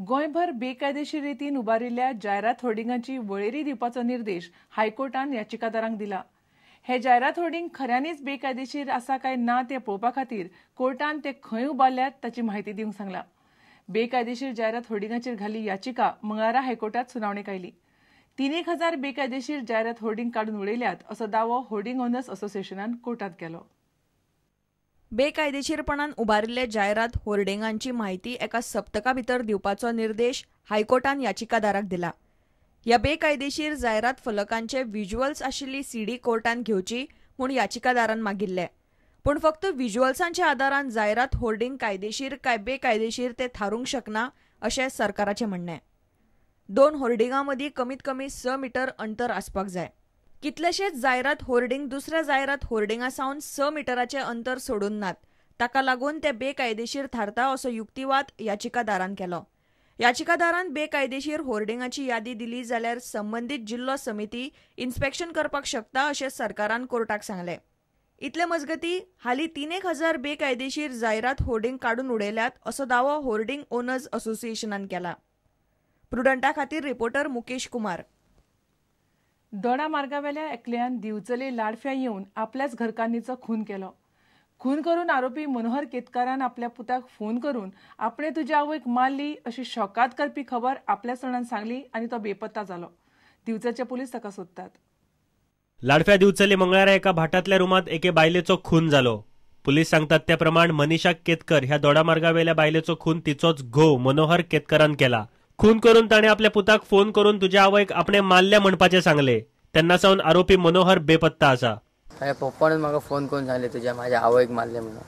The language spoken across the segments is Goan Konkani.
गोंयभर बेकायदेशीर रितीन उबारिल्ल्या जायरात होर्डिंगांची वळेरी दिवपाचो निर्देश हायकोर्टान याचिकादारांक दिला. हे जायरात होर्डिंग खऱ्यांनीच बेकायदेशीर आसा काय ना ते पळोवपा खातीर कोर्टान ते खंय उबारल्यात ताची म्हायती दिवंक सांगला. बेकायदेशीर जायरात होर्डिंगाचेर घाल्ली याचिका मंगळारा हायकोर्टात सुनावणेक आयली. 3,000 बेकायदेशीर जायरात होर्डिंग काडून उडयल्यात असो दावो होर्डिंग ओनर्स असोसिएशनान कोर्टात केलो. बेकायदेशीरपणान उबारिल्ले जायरात होर्डिंगांची म्हायती एका सप्तका भितर दिवपाचो निर्देश हायकोर्टान याचिकादाराक दिला. ह्या बेकायदेशीर जायरात फलकांचे व्हिज्युअल्स आशिल्ली सीडी कोर्टान घेवची म्हूण याचिकादारान मागिल्ले. पूण फक्त व्हिज्युअल्सांच्या आदारान जायरात होर्डिंग कायदेशीर काय बेकायदेशीर ते थारूंक शकना अशें सरकाराचें म्हणणें. 2 होर्डिंगां मदीं कमीत कमी 6 मीटर अंतर आसपाक जाय. कितलेशेच जायरात होर्डिंग दुसऱ्या जायरात होर्डिंगा सावन 6 मिटराचें अंतर सोडून नात, ताका लागून ते बेकायदेशीर थारता असो युक्तिवाद याचिकादारान केलो. याचिकादारान बेकायदेशीर होर्डिंगाची यादी दिली जाल्यार संबंदीत जिल्लो समिती इन्स्पेक्शन करपाक शकता अशें सरकारान कोर्टाक सांगलें. इतले मजगतीं हालीं 3,000 बेकायदेशीर जायरात होर्डिंग काडून उडयल्यात असो दावो होर्डिंग ओनर्स असोसिएशनान केला. प्रुडंटा खातीर रिपोर्टर मुकेश कुमार. दोडा मार्गावेल्या एकल्यान दिवचले लाडफ्या येवन आपल्याच घरकान्नीचो खून केलो. खून करून आरोपी मनोहर केतकारान आपल्या पुताक फोन करून आपणे तुज्या आवयक मारली अशी शॉकात करपी खबर आपल्या सणान सांगली आनी तो बेपत्ता जालो. दिवचलचे पुलीस ताका सोदतात. लाडफ्या दिवचले मंगळारा एका भाटांतल्या रुमांत एके बायलेचो खून जालो. पुलीस सांगतात त्या प्रमाण मनीषा केतकर ह्या दोडा मार्गावेल्या बायलेचो खून तिचोच घोव मनोहर केतकरान केला. खून करून ताणें आपल्या पुताक फोन करून तुज्या आवयक आपणे मारल्या म्हणपाचें सांगले. तेन्ना सावन आरोपी मनोहर बेपत्ता आसा. ताच्या पप्पानूच म्हाका फोन करून सांगले तुज्या माझ्या आवयक मारले म्हणून.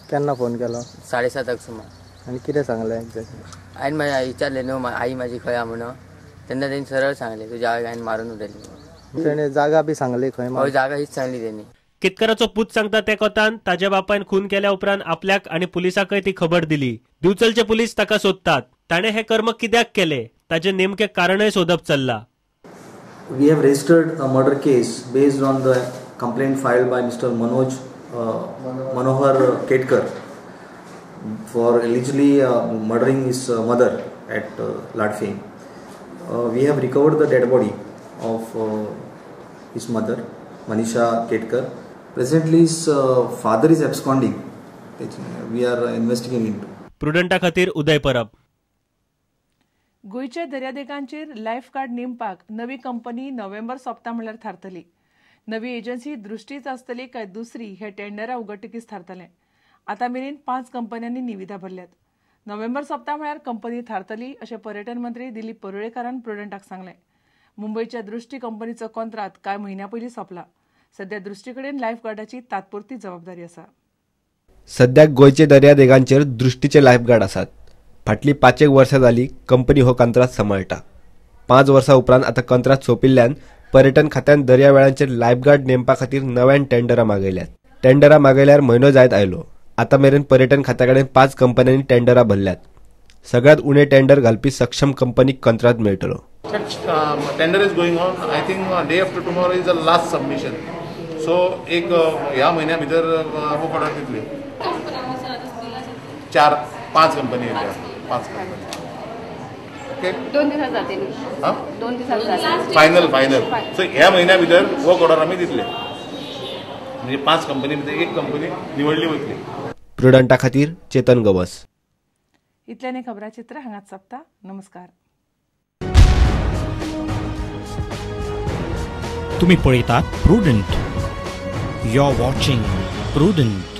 केन्ना फोन केलो? 7:30 सुमार. आनी कितें सांगलें एक्झॅक्टली? हांवें म्हाज्या विचारलें न्हू आई माझी खंय आहा म्हणून, तेन्ना तेणी सरळ सांगलें तुज्या आवयक हांवें मारून उडयली म्हणून. तेणें जागा बी सांगली खंय? हय, जागा हीच सांगली तेणी. केतकराचो पूत सांगता त्या कोतान ताज्या बापायन खून केल्या उपरांत आपल्याक आनी पुलिसाकय ती खबर दिली. दिवचलचे पुलीस ताका सोदतात. ताणें हें कर्म कित्याक केलें ताचें नेमकें कारणय सोदप चल्लां. We have registered a murder case based on the complaint filed by Mr. Manohar Ketkar for allegedly murdering his mother at Ladfe. We have recovered the dead body of his mother, Manisha Ketkar. Presently, his father is absconding. We are investigating into. प्रुडंटा खातीर उदय परब. गोंयच्या दर्यादेगांचेर लायफ गार्ड नेमपाक नवी कंपनी नोव्हेंबर सोंपता म्हणल्यार थारतली. नवी एजन्सी दृश्टीच आसतली काय दुसरी हे टेंडरा उगडटकीच थारतलें. आतां मेरेन 5 कंपन्यांनी निविदा भरल्यात. नोव्हेंबर सोंपता म्हळ्यार कंपनी थारतली अशें पर्यटन मंत्री दिलीप परुळेकारान प्रुडंटाक सांगलें. मुंबयच्या दृश्टी कंपनीचो कॉन्त्रात कांय म्हयन्यां पयलीं सोंपला. सध्या दृश्टी कडेन लायफ गार्डाची तात्पुरती जबाबदारी आसा. सद्याक गोंयचे दर्यादेगांचेर दृश्टीचे लायफ गार्ड आसात. फाटलीं 5 वर्सां जाली कंपनी हो कंत्राट सांबाळटा. 5 वर्सां उपरांत आतां कंत्राट सोंपिल्ल्यान पर्यटन खात्यान दर्यावेळांचेर लायफगार्ड नेमपा खातीर नव्यान टेंडरां मागयल्यात. टेंडरां मागयल्यार म्हयनो जायत आयलो. आतां मेरेन पर्यटन खात्या कडेन 5 कंपन्यांनी टेंडरां भरल्यात. सगळ्यांत उणें टेंडर घालपी सक्षम कंपनीक कंत्राट मेळटलो. Tender is going on. I think day after tomorrow is the last submission. So एक ह्या म्हयन्या भितर वर्क ऑर्डर दितली. 4-5 कंपनी येतल्या. 5 कंपनी. ओके, 2 दिसांत जातली. 2 दिसांत जातली फायनल फायनल. सो ह्या म्हयन्या भितर वर्क ऑर्डर आमी दितले. म्हणजे 5 कंपनी भितर एक कंपनी निवडली वतली. प्रुडंटा खातीर चेतन गवस. इतल्याने खबराचित्र हांगाच सोंपता. नमस्कार. तुम्ही पळयतात Prudent. You are watching Prudent.